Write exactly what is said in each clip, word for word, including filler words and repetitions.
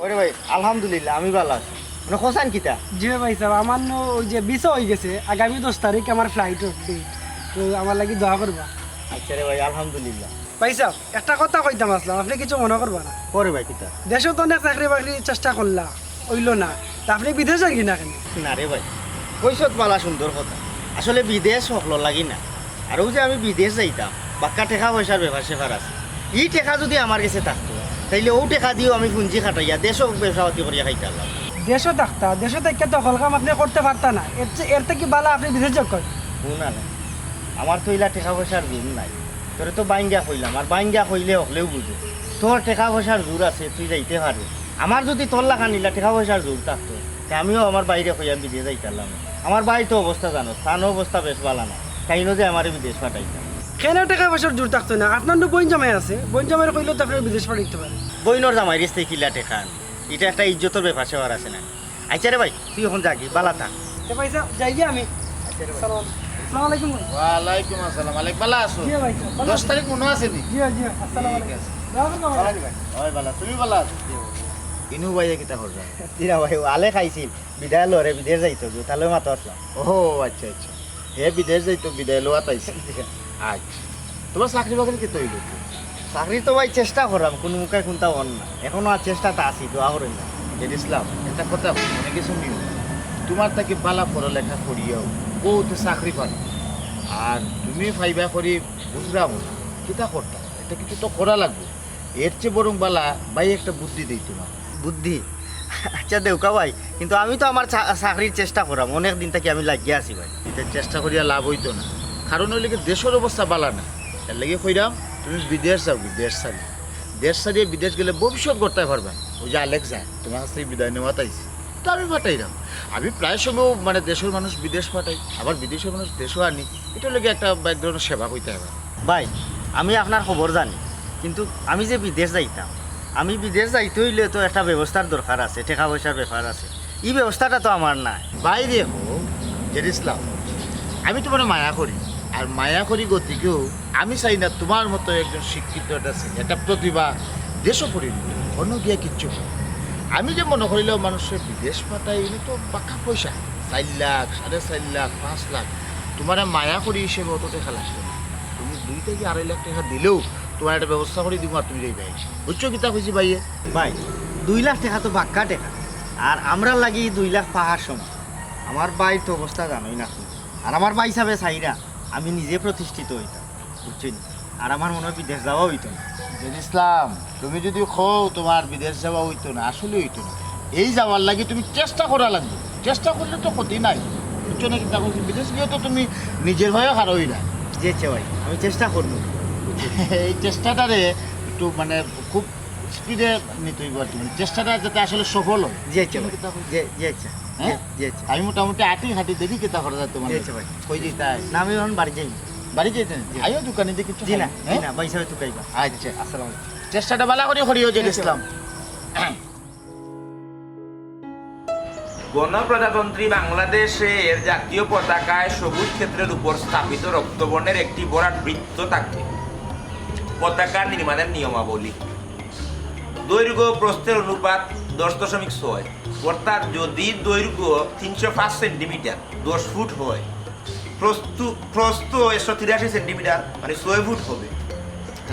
ওরে ভাই, আলহামদুলিল্লাহ, আমি ভালা আছি। মানে, কইছইন কিতা? জি ভাই সাব, আমার নু ওই যে ভিসা অই গেছে, আগামী দশ তারিখ আমার ফ্লাইট উঠবে, তো আমার লাগি দোয়া করবা। আচ্ছা রে ভাই, আলহামদুলিল্লাহ। ভাই সাব, একটা কথা কইতাম আছলাম, আপনে কিছু মনো করবা না। কও রে ভাই, কিতা? দেশো তো অনেক চাকরি বাকরি চেষ্টা করলা, অইলো না, তে আপনে বিদেশ যাইরা না কেনে? না রে ভাই, কইছত ভালা সুন্দর কথা, আসলে বিদেশ হকলর লাগি না। আর অউ যে আমি বিদেশ যাইতাম, বাক্কা টেকা পয়সার ব্যাপার স্যাপার আছে। ই টেকা যুদি আমার গেছে থাকতো, তাইলে অউ টেকা দিও আমি পুঞ্জি খাটাইয়া দেশো ব্যবসা পাতি করিয়া খাইতাম। দেশো থাকতা, দেশো থাকিয়া তো হকল কাম আপনে করতে পারতা না, এর চে-, এর থাকি ভালা আপনে বিদেশ যাউক্কা। হুন না, আমার তো ইলা টেকা পয়সার জোর নাই। তোরে তো বাইঙ্গা কইলাম, আর বাইঙ্গা কইলে হকলেউ বুঝে। তোর টেকা পয়সার জোর আছে, তুই যাইতে পারবে। আমার যুদি তোর লাখান ইলা টেকা পয়সার জোর থাকতো, তে আমিও আমার ভাইরে কইয়া বিদেশ যাইতাম। আমার ভাইর তো অবস্থা জানোস, তান অবস্থা বেশ ভালা না, তাইন যে আমারে বিদেশ পাঠাইতা। কেনে টেকা পয়সার জোর থাকতো না? আপনার নু বইন জামাই আছে, বইন জামাইরে কইলেও তো আপনারে বিদেশ পাঠাইতে পারে। বইনর জামাইর গেছ থাকি কিলা টেকা আনমু? ইটা একটা ইজ্জতর ব্যাপার স্যাপার আছে না? আচ্ছা রে ভাই, তুই অখন যাগি, ভালা থাক। তে ভাই সাব, যাইগি আমি। আচ্ছা রে ভাই। সালাম। আসসালামু আলাইকুম ভাই। ওয়ালাইকুম আসসালাম। আলাইক, ভালা আছো? জি ভাই সাব, ভালা আছি। দশ তারিখ মনো আছে নি? জি, জি, আসসালামু আলাইকুম। ঠিক আছে। দোয়া করবা ভাই। ভালা রে ভাই। ওই ভালা, তুমি ভালা আছো? ইনু ভাইয়ে কিতা কররা? জি না ভাই, অউ আলেক আইছিল, বিদায় লওয়ার, বিদেশ যাইতো, তার লগে মাতো আছলাম। ও আচ্ছা, আচ্ছা। হে বিদেশ যাইতো, বিদায় লওয়াত আইছে। আচ্ছা। তুমার চাকরি বাকরি কিতা অইলো? চাকরি তো ভাই চেষ্টা কররাম, কুনু মুখে কুনতা অর না। অখনো আর চেষ্টাত আছি, দোয়া করইন না। জেড ইসলাম, একটা কথা কই, মনে কিছু নিও না। তুমার থাকি ভালা পড়ালেখা করিয়াও বউতে চাকরি পায় না। আর তুমি পাইবা করি বুঝরাম না। কিতা করতাম? একটা কিছু তো করা লাগবো। এর চে বরং ভালা ভাই একটা বুদ্ধি দেই তুমার। বুদ্ধি? আচ্ছা দেউক্কা ভাই, কিন্তু আমি তো আমার চা-, চাকরির চেষ্টা কররাম, অনেক দিন থাকি আমি লাগিয়া আছি ভাই। ইতা চেষ্টা করিয়া লাভ অইতো না, কারণ অইলো গি দেশর অবস্থা ভালা না। এর লাগি কইরাম তুমি বিদেশ যাওগি, দেশ ছাড়ি। দেশ ছাড়িয়া বিদেশ গেলে ভবিষ্যৎ গড়তায় পারবায়। অউ যে আলেক যায়, তুমার কাছ থাকি বিদায় নেওয়াত আইছে। তো আমি পাঠাইরাম। আমি প্রায় সময় মানে দেশর মানুষ বিদেশ পাঠাই, আবার বিদেশর মানুষ দেশো আনি। ইটা অইলো গি একটা এক ধরনের সেবা কইতায় পারো। ভাই, আমি আপনার খবর জানি, কিন্তু আমি যে বিদেশ যাইতাম, আমি বিদেশ যাইতে অইলে তো একটা ব্যবস্থার দরকার আছে, টেকা পয়সার ব্যাপার আছে। ই ব্যবস্থাটা তো আমার নাই। ভাই দেখো, জেড ইসলাম, আমি তুমারে মায়া করি, আর মায়া করি গতিকেউ আমি চাই না তুমার মতো একজন শিক্ষিত, একটা ছেলে, একটা প্রতিভা দেশো পড়ি অনো গিয়া কিচ্ছু করে। আমি যে মনো করিলাম মানুষরে বিদেশ পাঠাই, ইনো তো পাক্কা পয়সা, চাইর লাখ, সাড়ে চাইর লাখ, পাঁচ লাখ। তুমারে মায়া করি হিসাবে অত টেকা লাগতো না। তুমি দুই থাকি আড়াই লাখ টেকা দিলেউ তুমার একটা ব্যবস্থা করি দিমু, আর তুমি যাইবায়। বুঝছো কিতা কইছি ভাইয়ে? ভাই, দুই লাখ টেকা তো বাক্কা টেকা, আর আমরার লাগি দুই লাখ পাহাড় সমান। আমার ভাইর তো অবস্থা জানোই না তুমি। আর আমার ভাই হিসাবে চাইরা আমি নিজে প্রতিষ্ঠিত অইতাম, বুঝছো নি? আর আমার মনো অয় বিদেশ যাওয়া অইতো না। জেড ইসলাম, তুমি যুদি কও তুমার বিদেশ যাওয়া অইতো না, আসলে অইতো না। এই যাওয়ার লাগি তুমি চেষ্টা করা লাগবো। চেষ্টা করলে তো ক্ষতি নাই, বুঝছো না? কিতা কইছি, বিদেশ গিয়া তো তুমি নিজর পায়ে খাড়া অইরায়। জি আচ্ছা ভাই, আমি চেষ্টা করমু। এই চেষ্টাটারে একটু মানে খুব স্পিডে নিতে অইবো আর কি, মানে চেষ্টাটা যাতে আসলে সফল অয়। জি আচ্ছা ভাই। কিতা কইছি? জি, জি আচ্ছা। হ্যাঁ? জি, জি আচ্ছা। আমি মোটামুটি আটি হাঁটি দেখি কিতা করা যায় তুমার। জি আচ্ছা ভাই। কই দিতায়? না, আমি অখন বাড়ি যাই। বাড়ি যাইতে? জি। আইও দোকানে দেখি কিছু জি না, খাই, জি হ্যাঁ? না, ভাই হিসাবে তুকাইবা। আচ্ছা। আসসালামু আলাইকুম। চেষ্টাটা ভালা করি করিও জেড ইসলাম। গণপ্রজাতন্ত্রী বাংলাদেশের জাতীয় পতাকায় সবুজ ক্ষেত্রের উপর স্থাপিত রক্তবর্ণের একটি ভরাট বৃত্ত থাকে। পতাকা নির্মাণের নিয়মাবলী: দৈর্ঘ্য প্রস্থের অনুপাত দশ দশমিক ছয়, অর্থাৎ যদি দৈর্ঘ্য তিনশো পাঁচ সেন্টিমিটার, দশ ফুট হয়, প্রস্তু প্রস্থ একশো তিরাশি সেন্টিমিটার, মানে ছয় ফুট হবে।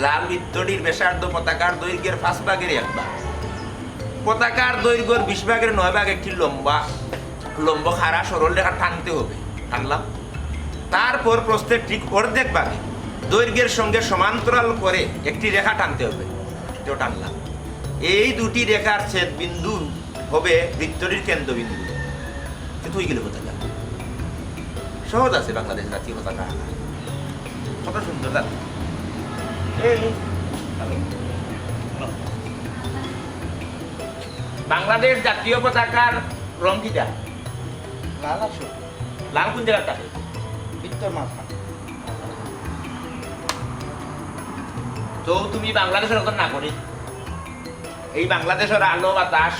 লাল বৃত্তটির ব্যাসার্ধ পতাকার দৈর্ঘ্যের পাঁচ ভাগের এক ভাগ। পতাকার দৈর্ঘ্যের বিশ ভাগের নয় ভাগ একটি লম্বা লম্ব খাড়া সরল রেখা টানতে হবে। টানলাম। তারপর প্রস্থের ঠিক অর্ধেক ভাগে দৈর্ঘ্যের সঙ্গে সমান্তরাল করে একটি রেখা টানতে হবে। এটাও টানলাম। এই দুটি রেখার ছেদ বিন্দু হবে বৃত্তটির কেন্দ্রবিন্দু। এ তো হয়ে গেল পতাকা। সহজ আছে বাংলাদেশ জাতীয় পতাকা আঁকা। কত সুন্দর জাতীয়। এই, বাংলাদেশ জাতীয় পতাকার রং কিটা? লাল আসো। লাল কোন জায়গার থাকে? ভিতর মাথা। তো তুমি বাংলাদেশের একজন নাগরিক। এই বাংলাদেশের আলো, বাতাস,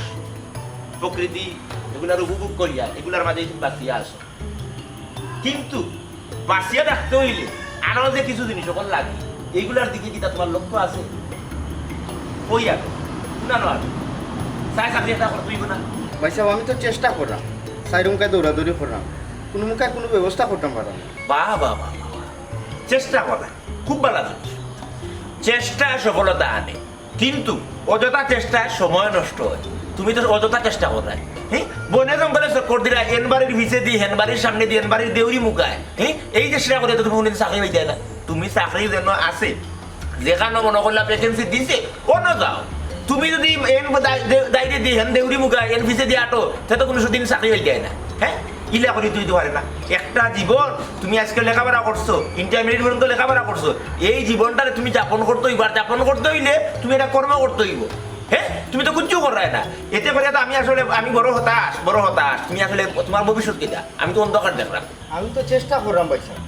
প্রকৃতি, এগুলার উপভোগ করিয়া এগুলার মাঝে তুমি বাঁচিয়া আছো। কিন্তু বাঁচিয়া থাকতে হইলে আরো যে কিছু জিনিস সকল লাগে, এইগুলার দিকে কিতা তোমার লক্ষ্য আছে? কই আর? শুনা নয়। চাই চাকরি একটা করতে হইব না? ভাই সাহেব, আমি তো চেষ্টা করলাম, চাইরুমকায় দৌড়াদৌড়ি করলাম, কোনো মুখায় কোনো ব্যবস্থা করতাম পারলাম না। বাহ, বাহ, বাহ, বাহ, বাহ। চেষ্টা করা খুব ভালো জিনিস। চেষ্টা সফলতা আনে, কিন্তু অযথা চেষ্টায় সময় নষ্ট হয়। তুমি তো অযথা চেষ্টা কররায়। হ্যাঁ, বনে জঙ্গলে চক্কর দিরায়, এন বাড়ির পিছে দি, হেন বাড়ির সামনে দি, এন বাড়ির দেউরি মুখায়। হ্যাঁ, এই চেষ্টা করে তো তুমি কোনোদিন চাকরি পাইতায় না। তুমি চাকরি যেন আছে, যেখানো মনো করলা ভ্যাকেন্সি দিছে, অনো যাও। তুমি যদি এন দা-, দে-, দাইরে দি, হেন দেউরি মুখায়, এন পিছে দি আটো, তে তো কোনো দিন চাকরি পাইতায় না। হ্যাঁ, ইলা করি তুই তো পারে না। একটা জীবন, তুমি আজকে লেখাপড়া করছো, ইন্টারমিডিয়েট পর্যন্ত লেখাপড়া করছো, এই জীবনটারে তুমি যাপন করতে হইব। আর যাপন করতে হইলে তুমি একটা কর্ম করতে হইব। হ্যাঁ, তুমি তো কিচ্ছু কররায় না। এতে করে তো আমি আসলে, আমি বড় হতাশ, বড় হতাশ। তুমি আসলে, তোমার ভবিষ্যৎ কিতা? আমি তো অন্ধকার দেখলাম। আমি তো চেষ্টা করলাম ভাই সাহেব,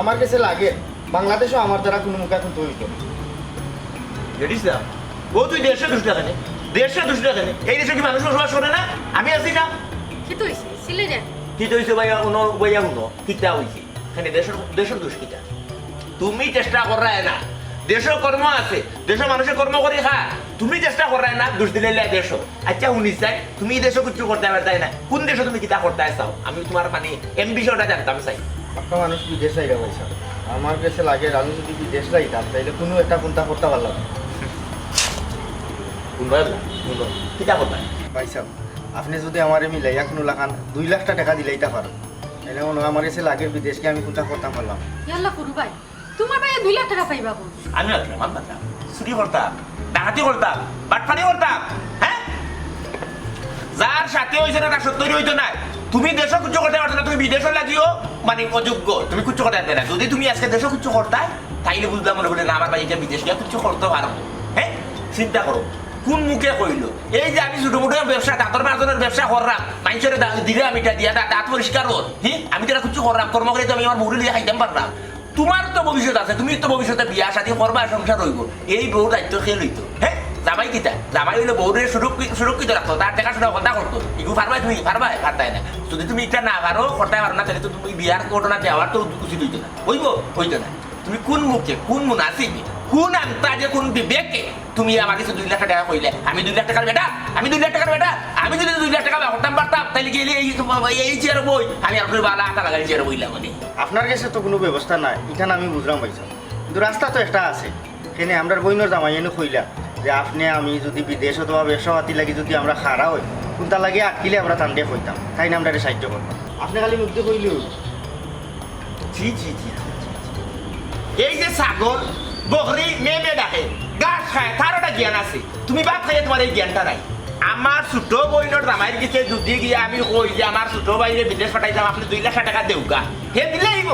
আমার কাছে লাগে বাংলাদেশও আমার দ্বারা কোনো মুখা খুলতে হইতো না। দেখিস না, ও তুই দেশে দুষ দেখানে, দেশে দুষ দেখানে। এই দেশে কি মানুষ বসবাস করে না? আমি আছি না? কিতা অইছে? সিলে যান। কিতা অইছে ভাইয়া? হুনো, ভাইয়া হুনো, কিতা অইছে? এখানে দেশের, দেশের দোষ কিতা? তুমি চেষ্টা কররায় না, দেশও কর্ম আছে, দেশও মানুষে কর্ম করি খা। তুমি চেষ্টা কররায় না, দোষ দিলে দেশও। আচ্ছা, হুনি চাই, তুমি এই দেশও কিচ্ছু করতে পারতায় না, কোন দেশে তুমি কিতা করতে চাও? আমি তোমার মানে এমবিশনটা জানতাম চাই। পাক্কা মানুষ বিদেশ যাইরা ভাই সাহেব। আমার কাছে লাগে, আমি যদি বিদেশ যাইতাম, তাইলে কোনো একটা পন্থা করতে পারলাম। কোন ভাই? কোন ভাই? কিতা করতায়? ভাই সাহেব, আপনি যদি আমারে মিলাইয়া কোনো লাখান দুই লাখ টেকা দিলাইতা পারেন, তাইলে মনে হয় আমার কাছে লাগে বিদেশ গিয়া আমি কোনটা করতাম পারলাম। ইয়াল্লা, কুরু ভাই, তোমার ভাইয়ে দুই লাখ টেকা পাইবা কোন? আমি রাখলাম, আমি রাখলাম। চুরি করতাম, ডাকাতি করতাম, বাটপারি করতাম, হ্যাঁ? যার সাথে হইছে না, তার সত্য হইতো না। তুমি দেশও কিচ্ছু করতে পারছো না, তুমি বিদেশও লাগিও, মানে, অযোগ্য, তুমি কিচ্ছু করতে পারবে না। যদি তুমি আজকে দেশও কিচ্ছু করতায়, তাইলে বুঝলাম মনে বলে না, আমার ভাই এটা বিদেশ গিয়া কিচ্ছু করতে পারবো। হ্যাঁ, চিন্তা করো, কোন মুখে কইলো? এই যে আমি ছোট মোটো ব্যবসা, দাঁতর মার্জনের ব্যবসা করলাম, মানুষের দা-, দিলে আমি এটা দিয়া দা-, দাঁত পরিষ্কার কর, হ্যাঁ, আমি তো এটা কিচ্ছু করলাম, কর্ম করে তো আমি আমার বউরে লিয়ে খাইতাম পারলাম। তোমার তো ভবিষ্যৎ আছে, তুমি তো ভবিষ্যতে বিয়া শাদী করবা, সংসার হইব, এই বউর দায়িত্ব কে লইতো? হ্যাঁ, জামাই কিতা? জামাই হইলো বউরে সুরক্ষি-, সুরক্ষিত রাখতো, তার দেখাশোনা কথা করতো। এগু পারবায় তুমি? পারবায়? পারতায় না। যদি তুমি এটা না পারো, করতে পারো না, তাহলে তো তুমি বিয়ার ঘটনা দেওয়ার তো উচিত হইতো না, হইব? হইতো না। তুমি কোন মুখে, কোন মুনাসিবে, কোন আন্তাজে, কোন বিবেকে তুমি আমার কাছে দুই লাখ টেকা কইলে? আমি দুই লাখ টেকার বেটা? আমি দুই লাখ টেকার বেটা? আমি যদি দুই লাখ টেকা বার করতাম পারতাম, তাইলে কি এই, এই, এই চেয়ারে বই? আমি আর কোনো বালা আটা লাগাই চেয়ারে বইলাম আমি। আপনার কাছে তো কোনো ব্যবস্থা নাই, এখানে আমি বুঝলাম ভাই সাহেব, কিন্তু রাস্তা তো একটা আছে। কেনে আমরার বইনর জামাই এনে কইলা যে আপনি আমি যদি বিদেশ অথবা ব্যবসা পাতি লাগি যদি আমরা খাড়া হই, কোনটা লাগি আটকিলে আমরা তানরে কইতাম, তাইন আমরারে সাহায্য করতাম। আপনি খালি মুখ দিয়া কইলে হইব। জি, জি, জি, জি, জি, জি। এই যে ছাগল, বকরি, মে মে ডাকে, ঘাস খায়, তার একটা জ্ঞান আছে। তুমি ভাত খাইয়া তোমার এই জ্ঞানটা নাই। আমার ছোট বইনর জামাইর কাছে যদি গিয়া আমি কই যে আমার ছোট ভাইরে বিদেশ পাঠাইতাম, আপনি দুই লাখ টেকা দেউকা, হে দিলাইব,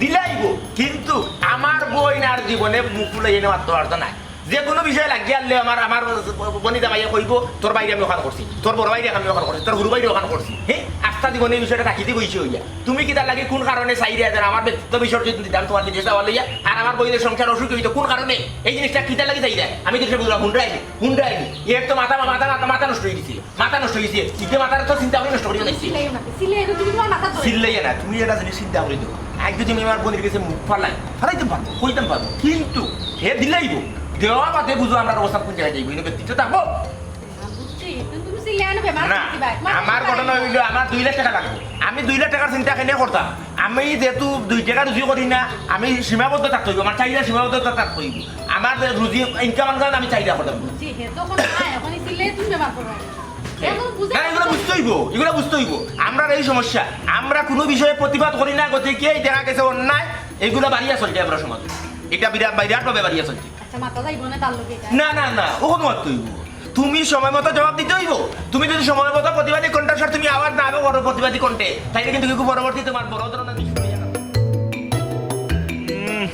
দিলাইব। কিন্তু আমার বইন আর জীবনে মুখ ফুলাই এনে মাততে পারতো না। যে কোনো বিষয় লাগিয়া আনলে আমার, আমার বনি জামাইয়ে কইব, "তোর বাইরে আমি ওখান করছি, তোর বড় বাইরে আমি ওখান করছি, তোর হুরু বাইরে ওখান করছি।" হ্যাঁ, আস্তা জীবনে এই বিষয়টা রাখি দিব ইসে হইয়া। তুমি কিতার লাগি কোন কারণে চাইরে যেন আমার ব্যক্তিত্ব বিসর্জন দিতাম তোমার বিদেশ যাওয়ার লইয়া, আর আমার বইনের সংসার অসুখী হইতো কোন কারণে? এই জিনিসটা কিতার লাগি চাইরে? আমি তো সেটা বুঝলাম, হুন্ডা আইনি, হুন্ডা আইনি। এর তো মাথা, মাথা, মাথা, মাথা নষ্ট হয়ে গেছে, মাথা নষ্ট হয়ে গেছে। ইতে মাথার তো চিন্তা ভাবনা নষ্ট করে লাইছি। চিল্লাইও না, চিল্লাইও না, তুমি তোমার মাথা ধরে। চিল্লাইও না, তুমি এটা জিনিস চিন্তা করে দেবো। আজ যদি আমি আমার বোনের কাছে মুখ ফালাই, ফালাইতে পারবো, কইতাম পারবো, কিন্তু হে দিলাইব। দেওয়া বাদে বুঝো আমরা অবস্থা কোন জায়গায় যাইব, এনে ব্যক্তিত্ব থাকবো। না, বুঝছি, কিন্তু তুমি কেন বেমার না, করছি ভাই? মাথা আমার ব্যথা ঘটনা নাই। অইলো, আমার দুই লাখ টেকা লাগবো। আমি দুই লাখ টেকার চিন্তা কেনে করতাম? আমি যেহেতু দুই টেকা রুজি করি না, আমি সীমাবদ্ধ থাকতে অইবো, আমার চাহিদা সীমাবদ্ধ থাকতে অইবো। আমার যে রুজি, ইনকাম আনকাম আমি চাহিদা করতাম। জি, হে তো এখন নাই, এখন এই সিলে তুমি বেমার করো। এখন বুঝে না, না, এগুলো বুঝতে অইবো, এগুলো বুঝতে অইবো। আমরার এই সমস্যা, আমরা কোনো বিষয়ে প্রতিবাদ করি না, গতিকে এই দেখা গেছে অন্যায়, এগুলো বাড়িয়া চলছে আমরা সমাজে। এটা বিরাট, বিরাটভাবে বাড়িয়া চলছে। আচ্ছা, মাথা যাইবো না তার লগে এটা? না, না, না, ও কোনো মারতে অইবো। তুমি সময় মতো জবাব দিতে অইবো। তুমি যদি সময় মতো প্রতিবাদী কণ্ঠস্বর তুমি আওয়াজ না করো প্রতিবাদী কণ্ঠে, তাইলে কিন্তু কেউ পরবর্তী তোমার বড় ধরনের দুশমন অইয়া যাবে। উম,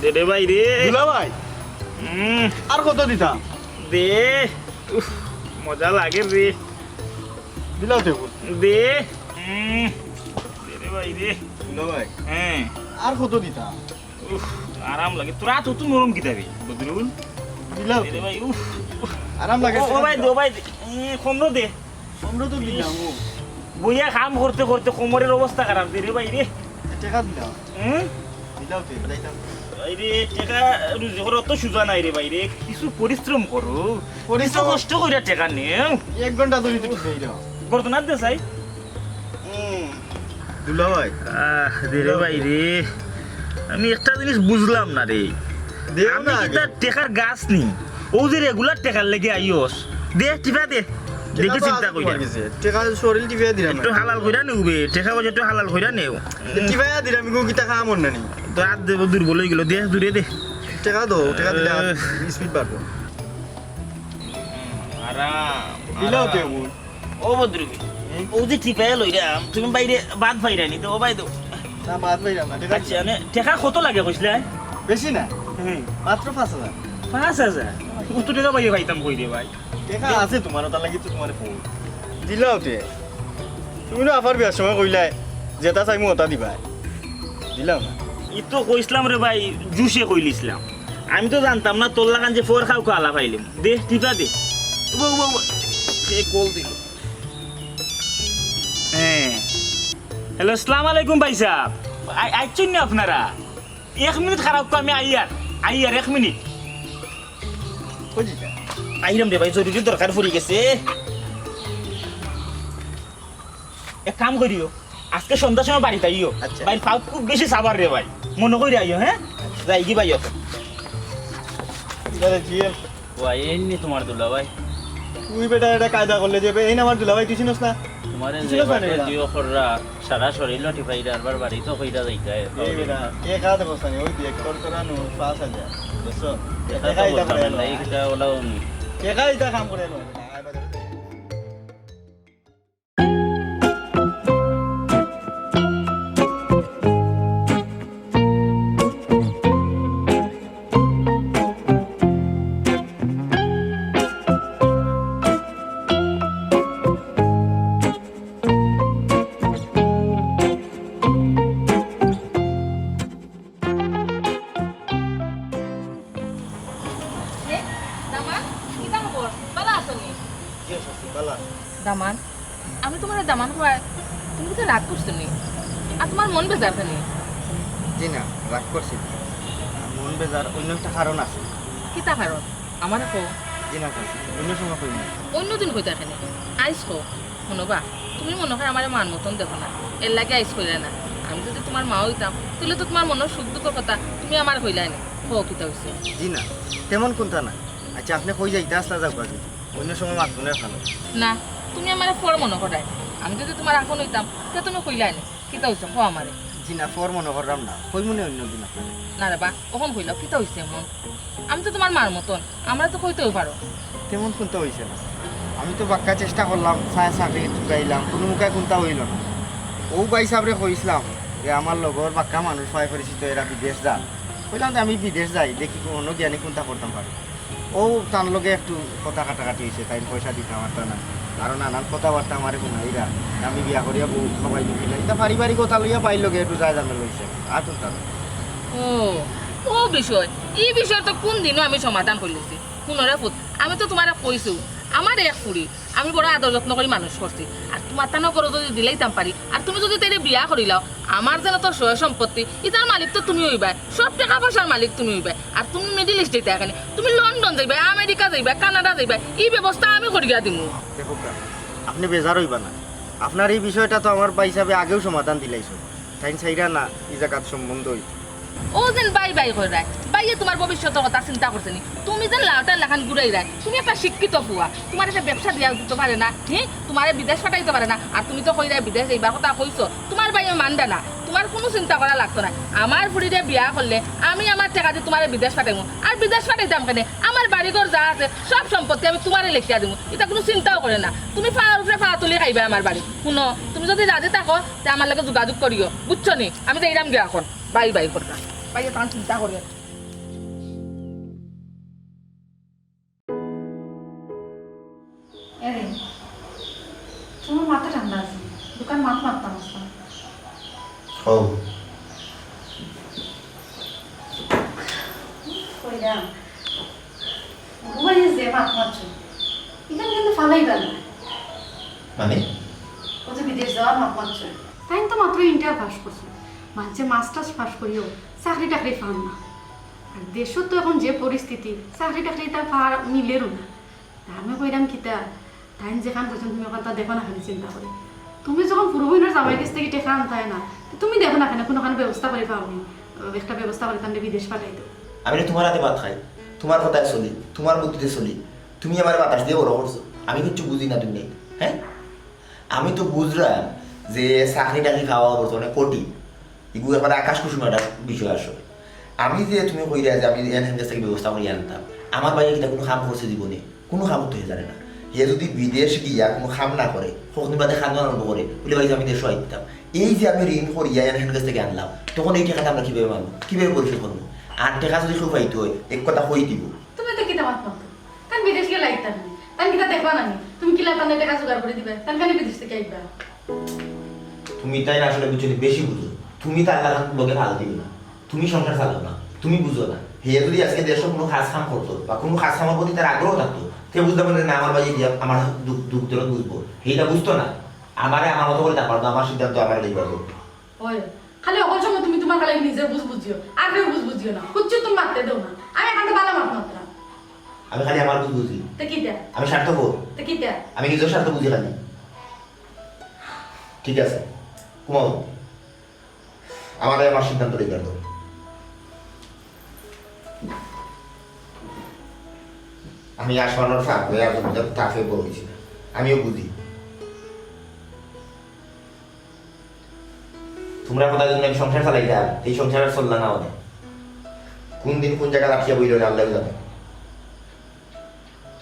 দে রে ভাই রে। দুলা ভাই, উম, আর কত দিতাম? দে। উফ, মজা লাগে রে। দিলাও তো এখন। দে। উম, দে রে ভাই রে। দুলা ভাই, হ্যাঁ। আর কত দিতাম? উফ, আরাম লাগে। তোর আত অত নরম কিতা বে, বদরুল? দিলাও দে তো। রে ভাই, উফ। আরাম লাগে, ও, ও ভাই, দে, ও ভাই, এ, পনেরো দে। পনেরো তো দিলাম, ও। বইয়া কাম করতে করতে কোমরের অবস্থা খারাপ, দে রে ভাই রে। এ, টেকা দিলাম। হুম? দিলাও তো, যাইতাম। এই রে, টেকা রুজি করা অত সুজা নায় রে ভাই রে। কিছু পরিশ্রম করো। পরিশ্রম কিছু কষ্ট কইরা টেকা নেও। এক ঘন্টা ধরি তো টিপাই দাও। করতো না দে চাই। হুম। দুলা ভাই। আহ, দে রে ভাই রে। আমি একটা জিনিস বুঝলাম না রে। দেও আমি না কি আগে। তার টেকার গাছ নি? ও যে regular টেকার লেগে আইস। দে, টিপা দে। টেকা দেখি তো চিন্তা আছে কইরা। তোমার কাছে। টেকা শরীর টিপা দিলাম। একটু হালাল কইরা নেও বে। টেকা পয়সা একটু হালাল কইরা নেও। টিপা দিলাম, গো কিতা কাম অর না নি? তো হাত দেবো দুর্বল অই গেল। দে, দূরে দে। টেকা দাও, টেকা দিলে আর আহ। Speed বাড়বো। আরাম, দিলাও আরাম। তো এমন। ও বদরুল, এই? ও যে টিপাইয়া লইরাম, তুমি বাইরে বাদ পাইরানি তো, ও ভাই তো। না, বাদ পাইরাম না, ঠিক আছে? আচ্ছা, মানে, টেকা কত লাগে কইছলায়? বেশি না, হুম। মাত্র পাঁচ হাজার। পাঁচ হাজার? অত টেকা পাইয়া পাইতাম কই রে ভাই? টেকা আছে তোমার, তার লাগি তো তোমার ফোন। দিলাও তে। তুমি না আবার বিয়ার সময় কইলায়, যেটা চাইমু ওটা দিবায়। দিলাও না। ই তো কইছলাম রে ভাই, জুশে কইলিছলাম। আমি তো জানতাম না তোর লাখান যে ফর খাও খালা পাইলিম। দে, টিপা দে। উবা, উবা, উবা। সে কল দিল। হ্যাঁ। হ্যালো, আসসালামু আলাইকুম ভাই সাহেব। আই-, আইচ্ছইন নি আপনারা? এক মিনিট খাড়াউক্কা, আমি আইয়ার। আইয়ার, এক মিনিট। কই দিতা? আইরাম রে ভাই, জরুরি দরকার পড়ি গেছে। এক কাম করিও, আজকে সন্ধ্যার সময় বাড়িত আইও। আচ্ছা। ভাই, পাও খুব বেশি সাবার রে ভাই, মনো করি আইও, হ্যাঁ? যাইগি ভাই অখন। আরে জি। ওয়াই, এই নি তোমার দুলাভাই। তুই বেটা এটা কায়দা করলে যে, এই না আমার দুলাভাই, তুই চিনস না? তোমারে তুই যে চিনস না বাটে এটা? দিও খররা, সারা শরীর লটি পাইরা, আরবার বাড়িত কইরা যাইতায়। এই বেটা, কে কাজ বসানি, ওই দেখ, তোর তোরা নু, পাঁচ হাজার। বুঝছো? দেখা দেখা তো ইটা বললাম করে না, লো। এই কিতা ওলাও নি। দেখা ইটা কাম করে লো। এ, দামান, কিতা খবর? ভালা আছো নি? জি, আছি, ভালা আছি। দামান, আমি তুমারে দামান কওয়ায়, তুমি কিতা রাগ করছো নি? আর তুমার মন বেজার কেনে? জি না, রাগ করছি না। মন বেজার অন্য একটা কারণ আছে। কিতা কারণ? আমারে কও। জি না, চাচি, অন্য সময় কইমু। অন্য দিন কইতায় কেনে? আইজ কও। হুনো বা, তুমি মনো কয় আমারে মার মতন দেখো না, এরলাগি আইজ কইলায় না। আমি যুদি তুমার মা অইতাম, তাইলে তো তুমার মনর সুখ দুঃখর কথা তুমি আমারে কইলায় নি। কও কিতা অইছে? জি না, তেমন কুন্তা না। আইচ্ছা, আপনে কই যাইতা আছলা যাউক্কা, অন্য সময় মাতমুনে। না, তুমি আমারে ফর মনো করায়। আমি যুদি তুমার আপন অইতাম, তে তুমি কইলায় নি। কিতা অইছে কও আমারে? জি না, ফর মনো কররাম না, কইমুনে অন্য দিন আপনারে। না রে বা, অখন কইলাও, কিতা অইছে এমন? আমি তো তুমার মার মতন, আমারে তো কইতেউ পারো। তেমন কুন্তা অইছে না। আমি তো বাক্কা চেষ্টা করলাম, চায় চাকরি জুগাইলাম, কুনু মুখায় কুন্তা অইলো না। অউ ভাইসাবরে কইছলাম যে আমার লগর বাক্কা মানুষ পাই পরিচিত, এরা বিদেশ যার। কইলাম যে আমি বিদেশ যাই, দেখি কুনু জ্ঞানী কুন্তা করতাম পারি। অউ তান লগে একটু কথা কাটাকাটি অইছে, তাইন পয়সা দিতা পারতা না। আরো নানান কথাবার্তা আমারে হুনাইরা। আমি বিয়া করিয়া বউ খাবাই দিলাম। ইতা পারিবারিক কথা লইয়া ভাইর লগে একটু যায় ঝামেলা অইছে। আর কুন্তা না। ও, অউ বিষয়। ই বিষয় তো কুনদিনও আমি সমাধান করিলিছি। হুনো রে পুত, আমি তো তুমারে কইছু, আমার এক ফুড়ি, আমি বড় আদর যত্ন করি মানুষ করছি। আর তুমার তানো ঘরো যদি দিলাইতাম পারি, আর তুমি যদি তাইরে বিয়া করিলাও, আমার যেন তো সয় সম্পত্তি, ইতার মালিক তো তুমি অইবায়, সব টেকা পয়সার মালিক তুমি অইবায়। আর তুমি মিডল ইস্ট যাইতায় কেনে? তুমি লন্ডন যাইবায়, আমেরিকা যাইবায়, কানাডা যাইবায়, ই ব্যবস্থা আমি করিয়া দিমু। দেখউক্কা, আপনে বেজার অইবা না, আপনার ই বিষয়টা তো আমার ভাইসাবে আগেউ সমাধান দিলাইছইন। তাইন চাইরা না ই জাগাত সম্বন্ধ অইতো। অউ যেন ভাই ভাই কইরায়, ভাইয়ে তুমার ভবিষ্যতর কথা চিন্তা করছে নি? তুমি যেন লাউটার লাখান ঘুরাইরায়, তুমি একটা শিক্ষিত পুয়া, তুমার একটা ব্যবসা দিয়া দিতো পারে না, হি? তুমারে বিদেশ পাঠাইতো পারে না, আর তুমি তো কইরায় বিদেশ যাইবার কথা কইছো, তুমার ভাইয়ে মানরা না, তুমার কুনু চিন্তা করা লাগতো নায়। আমার ফুড়িরে বিয়া করলে আমি আমার টেকা দি তুমারে বিদেশ পাঠাইমু, আর বিদেশ পাঠাইতাম কেনে? আমার বাড়িঘর যা আছে সব সম্পত্তি আমি তুমারে লেখিয়া দিমু, ইতা কুনু চিন্তাও করে না। তুমি পার উপরে পা তুলি খাইবায় আমার বাড়ি। হুনো, তুমি যদি রাজি থাকো, তে আমার লগে যোগাযোগ করিও, বুঝছো নি? আমি যাইরাম গিয়া অখন। বাই বাই করবা। ভাইয়ে তান চিন্তা করে। এরে, তুমার মাথা ঠান্ডা আছে, দুখান মাত মাততাম আছলাম। ও। কইরাম, ঘুমাইয়া যে মাত মাতছো, ইখান কিন্তু ফালাইবা না। মানে? অউ যে বিদেশ যাওয়ার মাত মাতছো। তাইন তো মাত্র ইন্টার পাস করছে, মানষে মাস্টার্স পাস করিয়াও চাকরি টাকরি পার না। আর দেশো তো অখন যে পরিস্থিতি, চাকরি টাকরি তা পার মিলেরও না। তা আমি কইরাম কিতা, তাইন যেখান কইছইন তুমি অখানতা দেখো না কেনে চিন্তা করি। তুমি যখন পুরু বইনর জামাইর গেছ থাকি টেকা আনতায় না, তে তুমি দেখো না কেনে কুনুখান ব্যবস্থা করি পাও নি, একটা ব্যবস্থা করি তানরে বিদেশ পাঠাই দেও। আমি নি তুমার আতে ভাত খাই, তুমার কথায় চলি, তুমার বুদ্ধিতে চলি। তুমি আমারে বাতাস দিয়া বড় করছো, আমি কিচ্ছু বুঝি না দুনিয়াত, হে? আমি তো বুঝরাম যে চাকরি টাকরি পাওয়া বর্তমানে কঠিন, ইগু একবারে আকাশ কুসুম একটা বিষয় আসলে। আমি যে তুমি কইরায় যে আমি এন হেন গেছ থাকি ব্যবস্থা করি আনতাম, আমার ভাইয়ে কিতা কুনু কাম করছে জীবনে? কুনু কাম তো হে জানে না। হে যদি বিদেশ গিয়া কুনু কাম না করে, কতদিন বাদে কান্দন আরম্ভ করে, বুলে, "ভাই, আমি দেশো আইতাম।" এই যে আমি ঋণ করিয়া এন হেন গেছ থাকি আনলাম, তখন এই টেকাটা আমরা কিভাবে মানবো, কিভাবে পরিশোধ করবো? আর টেকা যদি কেউ পাইতো অয়, এক কথা কই দিবো। তুমি তো কিতা মাত মাতো? তাইন বিদেশ গেলে আইতা নি? তাইন কিতা দেখবা না নি? তুমি কিলা তানরে টেকা জোগাড় করি দিবায়? তাইন কেনে বিদেশ থাকি আইবা? তুমি তাইন আসলে বুঝছো নি, বেশি বুঝো। তুমি তার লাগান লগে ফাল দিও না। তুমি সংসার চালাও না, তুমি বুঝো না। হে যদি আজকে দেশো কুনু কাজ কাম করতো বা কুনু কাজ কামর প্রতি তার আগ্রহ থাকতো, তে বুঝতাম পারলে না আমার ভাইয়ে দিয়া আমার দুখ, দুখ দরদ বুঝবো। হেইটা বুঝতো না। আমারে আমার মতো করি থাকবার দেও, আমার সিদ্ধান্ত আমারে লইবার দেও। ওই, খালি অকল সময় তুমি তুমার খালি নিজের বুঝ বুঝিও, আর কেউ বুঝ বুঝিও না। বুঝছো, তুমি মাততে দেও না। আমি অখানতা ভালা মাত মাতরাম। আমি খালি আমার বুঝ বুঝি। তে কিতা? আমি স্বার্থপর। তে কিতা? আমি নিজের স্বার্থ বুঝি খালি। ঠিক আছে, ঘুমাও। আমারে আমার সিদ্ধান্ত লইবার দেও। আমি আসমানর ফাঁক হয়ে আর জমিদার তাকে বড় হইছি না। আমিও বুঝি। তুমরা কথা যদি আমি সংসার চালাইতাম, এই সংসার আর চললা না অনে। কোন দিন কোন জায়গায় আটকিয়া বইল অইলে আল্লাহ জানে।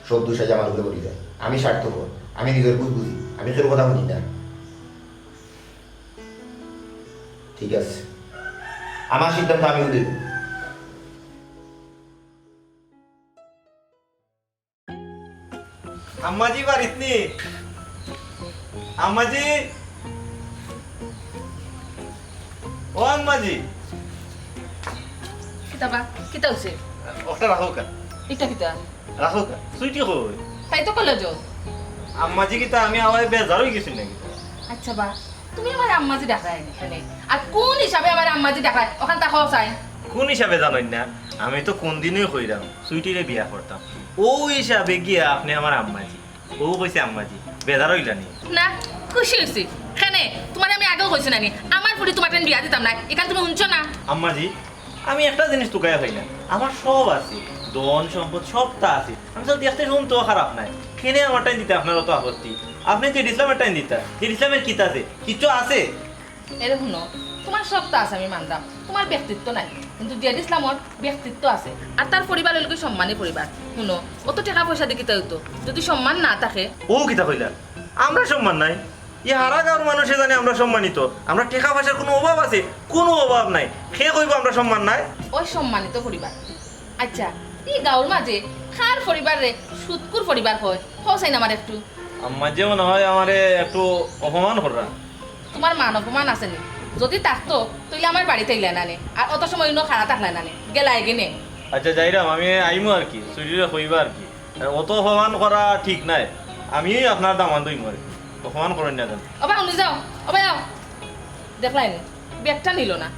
সব দোষ আইজ আমার উপরে পড়ি যায়। আমি স্বার্থপর, আমি নিজের ভুল বুঝি, আমি কেউ কথা শুনি না। ঠিক আছে, আমার সিদ্ধান্ত আমি উঠে দেব। আম্মাজি বাড়িত নি? আম্মাজি, ও আম্মাজি। কিতা বা? কিতা হইছে? ওটা রাখো কা। এটা কিতা? রাখো কা। সুইটি কই? তাই তো কলেজো। আম্মাজি কিতা আমি আওয়ায় বেজার হই গেছি নাকি? আচ্ছা বা, তুমি আমার আম্মাজি ডাকরায় নি কেনে? আর কোন হিসাবে আমার আম্মাজি ডাকরায়? অখানতা কও চাই। কোন হিসাবে জানইন না? আমি তো কোন দিনই কইরাম, সুইটিরে বিয়া করতাম। ও হিসাবে গিয়া আপনে আমার আম্মাজি। ও কইছে আম্মাজি। বেজার হইলা নি? না, খুশি হইছি। কেনে? তুমারে আমি আগেও কইছি না নি? আমার ফুড়ি তুমার টেন বিয়া দিতাম না। ইখান তুমি হুনছো না? আম্মাজি, আমি একটা জিনিস তুকাইয়া পাই না। আমার সব আছে, ধন সম্পদ সবতা আছে। আমি তো দেখতে শুনতেও খারাপ নায়। কেনে আমার টাইম দিতা আপনার অত আপত্তি? আপনে জেড ইসলামের টাইম দিতা। জেড ইসলামের কিতা আছে? কিচ্ছু আছে? এরে হুনো, তুমার সবতা আছে আমি মানরাম, তুমার ব্যক্তিত্ব নাই, কিন্তু জেড ইসলামর ব্যক্তিত্ব আছে। আর তার পরিবার অইলো কি সম্মানী পরিবার। হুনো, অত টেকা পয়সা দি কিতা অইতো, যদি সম্মান না থাকে? ও কিতা কইলা? আমরা সম্মান নাই? ই হারা গাঁওর মানুষে জানে আমরা সম্মানিত। আমরা টেকা পয়সার কুনু অভাব আছে? কুনু অভাব নাই। কে কইবো আমরা সম্মান নাই? ওই সম্মানিত পরিবার। আচ্ছা, ই গাঁওর মাঝে কার পরিবাররে সুৎকুর পরিবার কয়? কও চাইন আমারে একটু। আম্মাজি মনে হয় আমারে একটু অপমান কররা। তুমার মান অপমান আছে নি? যদি থাকতো, তাইলে আমার বাড়িত আইলায় না নি। আর অত সময় ইনো খাড়া থাকলায় না নি। গেলায় গি নে। আচ্ছা, যাইরাম, আমি আইমু আর কি, সুইটিরে কইবা আর কি। আর অত অপমান করা ঠিক নায়। আমি আপনার দামান দই মারি, অপমান করেন না যেন। ওবা, উনি যাও, ওবা, যাও। দেখলাইনি, ব্যাগটা নিল না।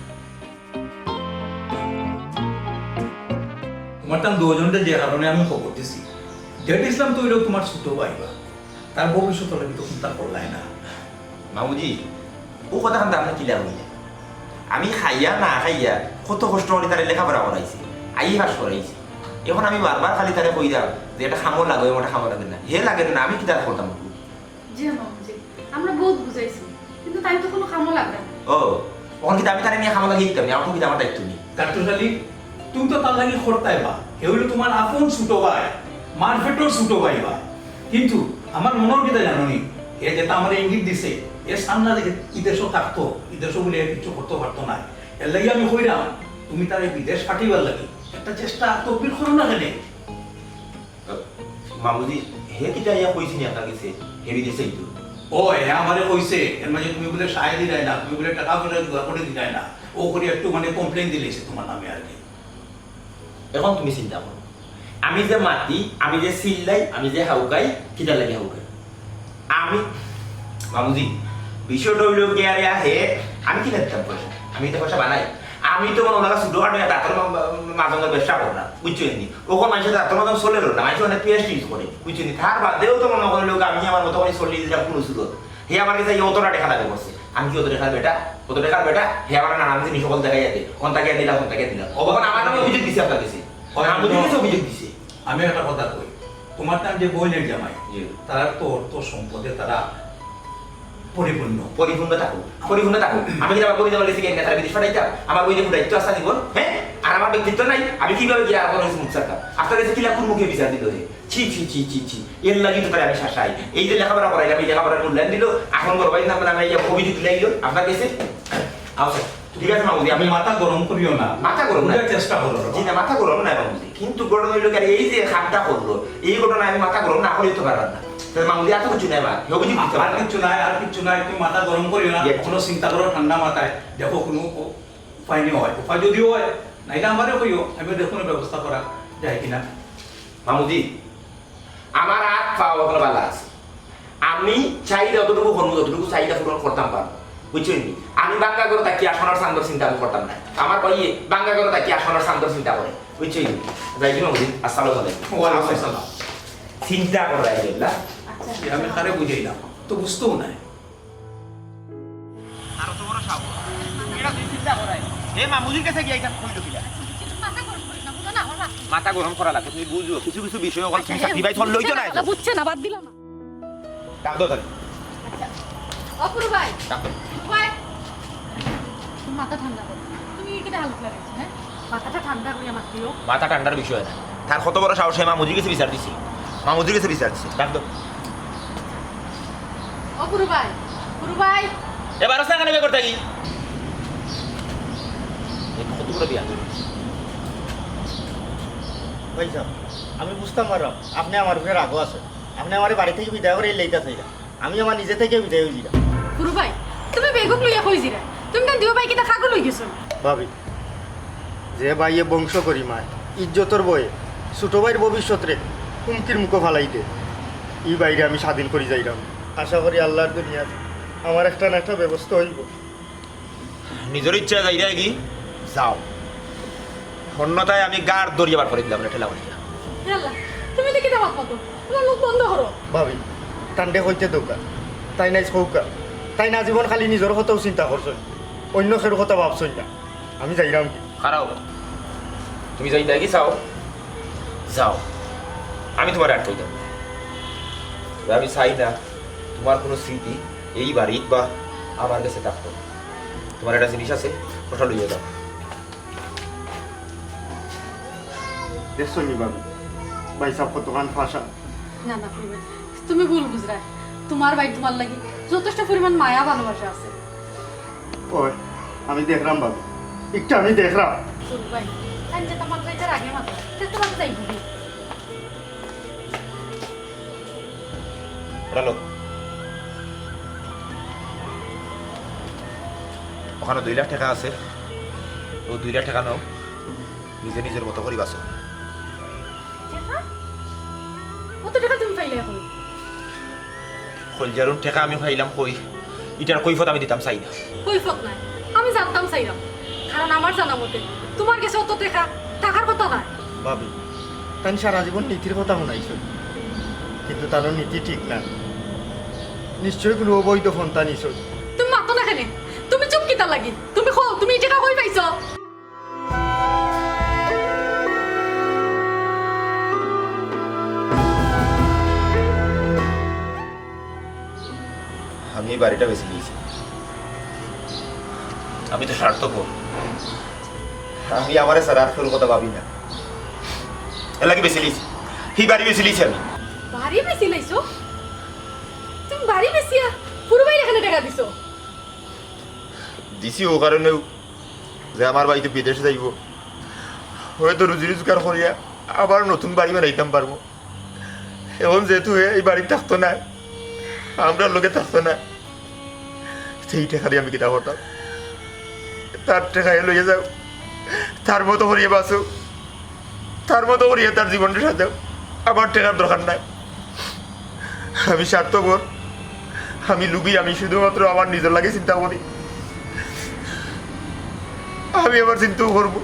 তোমার তান দুজনরে যে কারণে আমি খবর দিছি, জেড ইসলাম তো অইলো তোমার ছোট ভাই বা, তার ভবিষ্যৎ লাগি তো চিন্তা করলাই না। মামুজি, ও কথা খান আপনি কিলা কইলা? আমি খাইয়া না খাইয়া কত কষ্ট করি তারে লেখাপড়া করাইছি, আইএ পাস করাইছি। এখন আমি বারবার খালি তারে কইরাম যে এটা কামো লাগে, ওটা কামো লাগে না, হে লাগে না, আমি কিতা করতাম? জি মামুজি, আমরা বহুত বুঝাইছি, কিন্তু তাই তো কোনো কামো লাগে না। ও, অখন কিতা আমি তারে নিয়া কামো লাগিয়া দিতাম নি, অখন কিতা আমার দায়িত্ব নি? ডাক্তার আলী, তুমি তো তার লাগি করতায় বা, হে অইলো তোমার আপন ছোট ভাই, মার পেটর ছোট ভাই বা। কিন্তু আমার মনর কিতা জানো নি, হে যেটা আমারে ইঙ্গিত দিছে, এ সামনে যে ই দেশো থাকতো, ই দেশো বুলে হে কিচ্ছু করতে পারতো না। এর লাগি আমি কইরাম, তুমি তারে বিদেশ পাঠাইবার লাগি একটা চেষ্টা তদবির করো না কেনে? মামুজি, হে কিতা ইয়া কইছে নি আপনার গেছে? হে বিদেশ যাইতো? ও, হে আমারে কইছে, এর মাঝে তুমি বুলে সায় দিলায় না, তুমি বুলে টাকা পয়সা জোগাড় করি দিলায় না, ও করি একটু মানে complain দিলাইছে তোমার নামে আর কি। এখন তুমি চিন্তা করো, আমি যে মাতি, আমি যে চিল্লাই, আমি যে হাউকাই, কিতার লাগি হাউকাই? আমি, মামুজি, বিষয়টা অইলো গিয়া রে আহে, আমি কিলা দিতাম পয়সা? আমি তো পয়সা বানাই। আমি তো মনে অয় ছোটখাটো একটা দাঁতর মা-, মা-, মাজনের ব্যবসা করলাম, বুঝছো নি? অখন মানষে দাঁতর মাজন চলের না, মানষে অনেক পেস্ট ইউজ করে, বুঝছো নি? তার বাদেও তো মনে অয় লোক আমি আমার মতো করি চলি দিলাম কোনো সুযোগ। হে আমার গেছে অতটা টেকা দাবি করছে। আমি কি অত টেকার বেটা? অত টেকার বেটা? হে আমার নানান জিনিস সকল দেখাইয়া দে। কোনটা গিয়া দিলাম, কোনটা গিয়া দিলাম। অখন আমার নামে অভিযোগ দিছে আপনার গেছে। অয়, আমার গেছে অভিযোগ দিছে। আমি একটা কথা কই, তোমার তান যে বইনের জামাই, জি। তারা তো অর্থ সম্পদে তারা পরিপূর্ণ। পরিপূর্ণ থাকো, পরিপূর্ণ থাকো। আমি কিতা আমার বইন আমার গেছে গিয়া তারা বিদেশ পাঠাইতাম? আমার বইনে ফুটাইতো আশা জীবন, হ্যাঁ? আর আমার ব্যক্তিত্ব নাই, আমি কিভাবে গিয়া আর কোনো কিছু মুখ চাইতাম? আপনার গেছে কিলা কোন মুখে বিচার দিল হে? ছি, ছি, ছি, ছি, ছি। এর লাগি তো তারে আমি শাসাই। এই যে লেখাপড়া করাইলাম, এই লেখাপড়ার মূল্যায়ন দিল, এখন বড় ভাই নাম নামে ইয়া কবি দিতে লাগলো, আপনার গেছে? আচ্ছা, ঠিক আছে মামুজি, আমি মাথা গরম করিও না। মাথা গরম না। বুঝার চেষ্টা করো। জি না, মাথা গরম না মামুজি। কিন্তু ঘটনা অইলো কি, এই যে খাপটা করলো, এই ঘটনায় আমি মাথা গরম না করি তো পারলাম না। তাহলে মামুজি এত কিছু নাই বা, কেউ কিছু বুঝতে আর পারলাম না। কিচ্ছু নাই, আর কিচ্ছু নাই, তুমি মাথা গরম করিও না। জি। কোনো চিন্তা করো ঠান্ডা মাথায়, দেখো কোনো উপায় নেই হয়। উপায় যদি হয়, নাইলে আমারে কইও, আমি দেখো কোনো ব্যবস্থা করা যায় কিনা। মামুজি, আমার আত পাও অখনো ভালা আছে। আমি চাইলে অতটুকু করমু, যতটুকু চাইলে পূরণ করতাম পারমু। বুঝছইন নি? আমি ভাঙ্গা ঘরো থাকি আর সোনার চান্দর চিন্তা আমি করতাম না। আমার ভাইয়ে ভাঙ্গা ঘরো থাকি আর সোনার চান্দর চিন্তা করে। বুঝছইন নি? যাই কি মামুজি? আসসালামু আলাইকুম। ওয়ালাইকুম আসসালাম। চিন্তা করে আইলা। আচ্ছা। আমি কারে বুঝাইলাম? তো বুঝতেও নাই। আর অত বড় সাহস। এটা তুই চিন্তা করায়। এ মামুজির কাছে গিয়া এটা কইলো কিলা? মাথা গরম করিস না, বুঝো না, আমার মাথা মাথা গরম করা লাগে, তুমি বুঝো। কিছু কিছু বিষয় অকল তুমি আচ্ছা, sacrifice করলে অইতো না। বুঝছে না, বাদ দিলাম না। ডাক দাও তারে। আচ্ছা। অপূর্ব ভাই। ডাক দাও। অপূর্ব ভাই। তুমি মাথা ঠান্ডা করো। তুমি কিতা হালত লাগাইছো, হ্যাঁ? মাথাটা ঠান্ডা করিয়া মাতিও। মাথা ঠান্ডার বিষয় না। তার কত বড় সাহস, সে মামুজির গেছে বিচার দিছে। মামুজির গেছে বিচার দিছে। ডাক দাও। ও গুরু ভাই, গুরু ভাই। এ বারোস না কেনে বেগর থাকি? এ কত বড় বিয়া? ভাই সাহেব, আমি বুঝতাম পারলাম, আপনে আমার উপরে রাগও আছে। আপনে আমারে বাড়ি থাকি বিদায় করি লইতা চাইরা। আমি আমার নিজে থাকি বিদায় অইযিরাম। গুরু ভাই, তুমি বেগক লইয়া কই যিরায়? তুমি না দুইও ভাই কিতা পাগল অইগেছো? ভাবি, যে ভাইয়ে বংশ গরিমায়, ইজ্জতর ভয়ে ছোট ভাইর ভবিষ্যতরে হুমকির মুখো ফালাই দে, ই ভাইরে আমি স্বাধীন করি যাইরাম। আশা করি আল্লার দুনিয়াত আমার একটা না একটা ব্যবস্থা অইবো। নিজর ইচ্ছায় যাইরায়গি? যাও, অন্যথায় আমি গাড় ধরিয়া বার করি দিলাম রে, ঠেলা মারিয়া। এ আল্লাহ, তুমি তো কিতা মাত মাতো? তুমার মুখ বন্ধ করো। ভাবি, তানরে কইতে দেউক্কা, তাইন আইজ কউক্কা, তাইন আজীবন খালি নিজর কথাউ চিন্তা করছইন, অইন্য কেউর কথা ভাবছইন না। আমি যাইরামগি। খাড়াও, তুমি যাইতায়গি চাও? যাও, আমি তুমারে আটকাইতাম না। তবে আমি চাই না তুমার কুনু স্মৃতি এই বাড়িত বা আমার গেছে থাকতো। তুমার একটা জিনিস আছে, ওটা লইয়া যাও। দেখছো নি ভাবি, ভাই সাহেব কতখান ফাঁসা। না, না, তুমি, তুমি ভুল বুঝরায়। তুমার ভাই তুমার লাগি যথেষ্ট পরিমাণ মায়া ভালোবাসা আছে। ওই, আমি দেখরাম ভাবি, একটু আমি দেখরাম। চুপ ভাই, আমি যেটা মাত্র এটার আগে মাত্র, সে তোমাকে যাই বুঝি। ওটা লো। ওখানো দুই লাখ টেকা আছে, অউ দুই লাখ টেকা নেও, নিজে নিজর মতো করি বাঁচো। টেকা? অত টেকা তুমি পাইলে এখন? কইলজারুন টেকা আমি পাইলাম কই, ইটার কৈফত আমি দিতাম চাই না। কৈফত নায়, আমি জানতাম চাইরাম, কারণ আমার জানা মতে তুমার গেছে অত টেকা থাকার কথা নায়। ভাবি, তাইন সারা জীবন নীতির কথা হুনাইছইন, কিন্তু তানর নীতি ঠিক না। নিশ্চয় কুনু অবৈধ পন্থা নিছইন। তুমি মাতো না কেনে? তুমি চুপ কিতার লাগি? তুমি কও, তুমি ই টেকা কই পাইছো? আমি এই বাড়িটা বেচিলিছি। আমি তো স্বার্থপর। আমি আমারে ছাড়া আর কেউর কথা ভাবি না। এর লাগি বেচিলিছি। এই বাড়ি বেচিলিছি আমি। বাড়ি বেচিলাইছো? তুমি বাড়ি বেচিয়া পুরো বাড়ির এখানে টেকা দিছো? দিছি অউ কারণেউ যে আমার ভাই তো বিদেশ যাইবো, হয়তো রুজি রোজগার করিয়া আবার নতুন বাড়ি বানাইতাম পারবো। এখন যেহেতু হে এই বাড়িত থাকতো না, আমরার লগে থাকতো না, সেই টেকা দিয়া আমি কিতা করতাম? তার টেকা হে লইয়া যাউক, তার মতো করিয়া বাঁচুক, তার মতো করিয়া তার জীবনটা সাজাউক। আমার টেকার দরকার নাই। আমি স্বার্থপর, আমি লুভি, আমি শুধুমাত্র আমার নিজর লাগি চিন্তা করি। আমি আমার চিন্তাও করবো।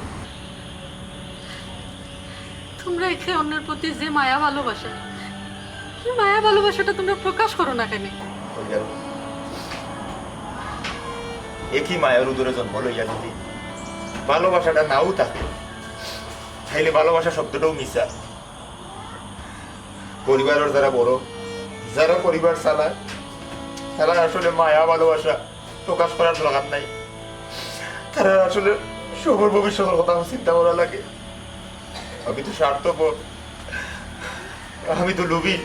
তুমরা একে অন্যর প্রতি যে মায়া ভালোবাসা, এই মায়া ভালোবাসাটা তুমরা প্রকাশ করো না কেনে? একই মায়ার উদরে জন্ম লইয়া যদি ভালোবাসাটা নাও থাকে, তাইলে ভালোবাসা শব্দটাও মিছা। পরিবারর যারা বড়, যারা পরিবার চালায়, তারা আসলে মায়া ভালোবাসা প্রকাশ করার দরকার নাই। তারা আসলে সবার ভবিষ্যতের কথা চিন্তা করা লাগে। আমি তো স্বার্থপর, আমি তো লুভি,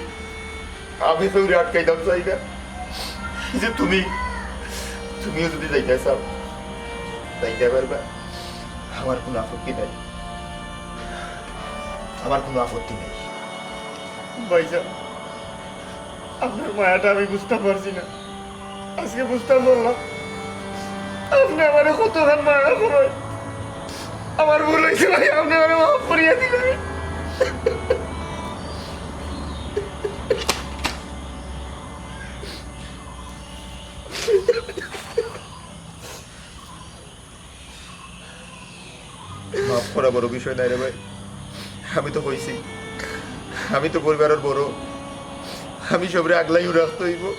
আমি কেউরে আটকাইতাম চাই না। এই যে তুমি, তুমিও যদি যাইতে চাও, যাইতে পারবা, আমার কোনো আপত্তি নাই, আমার কোনো আপত্তি নাই। ভাইজান, আপনার মায়াটা আমি বুঝতাম পারছি না, আজকে বুঝতাম পারলাম। আপনে আমারে কতখান মায়া করেন। আমার ভুল অইছে ভাই, আপনে আমারে মাফ করিয়া দিলেন। মাফ করা বড় বিষয় নায় রে ভাই। আমি তো কইছি, আমি তো পরিবারর বড়, আমি সবরে আগলাইয়া রাখতে অইবো।